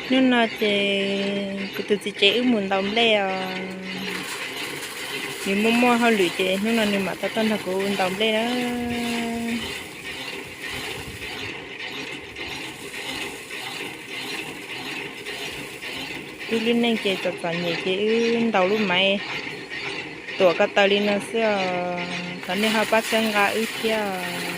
Hnub no ces kuv tus txiv tsev wb mus ntaus nplej os. Nws muaj muaj hauj lwm ces hnub no nws mam tau tuaj nrog kuv ntaus nplej na. Wb lub neej ces txom txom nyem ces wb ntaus lub maiv tuam ko taw li no xwb os. Thov nej ho pab txhawb nqa wb thiab.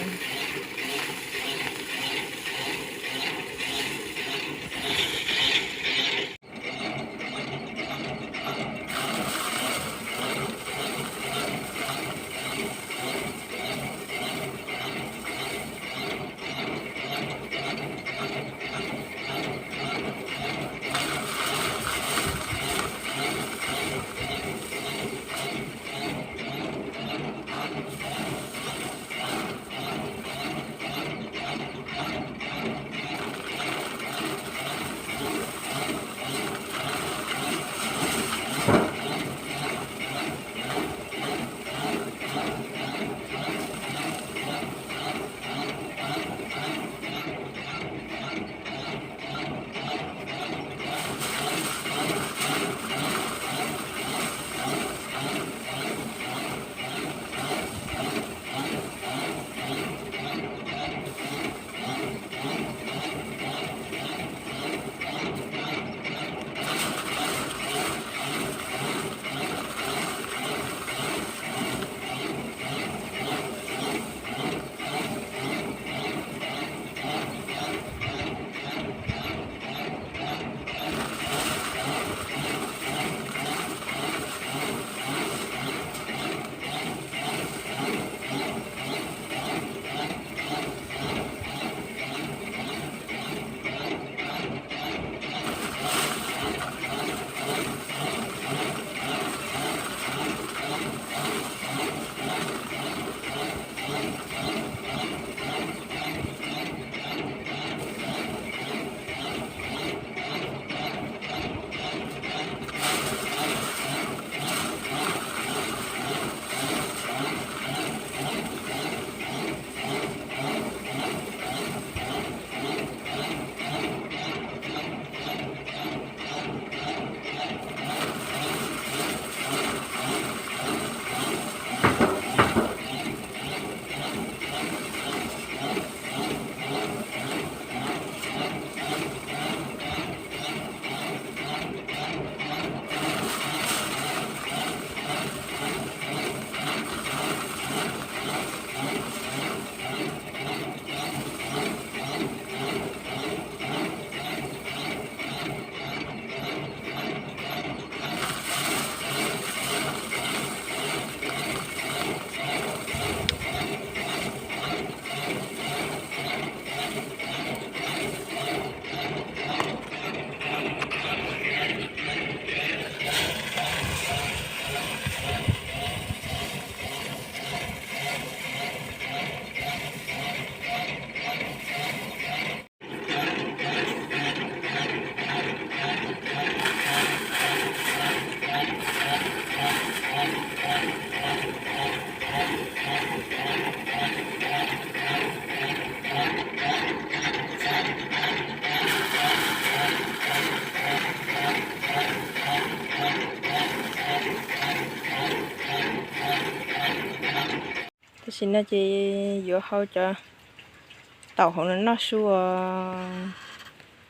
Tam sim no ces yuav hau cov taum hauv no noj su os.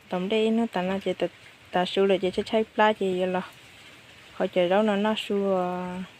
Ntaus nplej ib hnub tas no ces tav su lawm ces tshaib tshaib plab ces yuav los hau cov zaub no noj su os.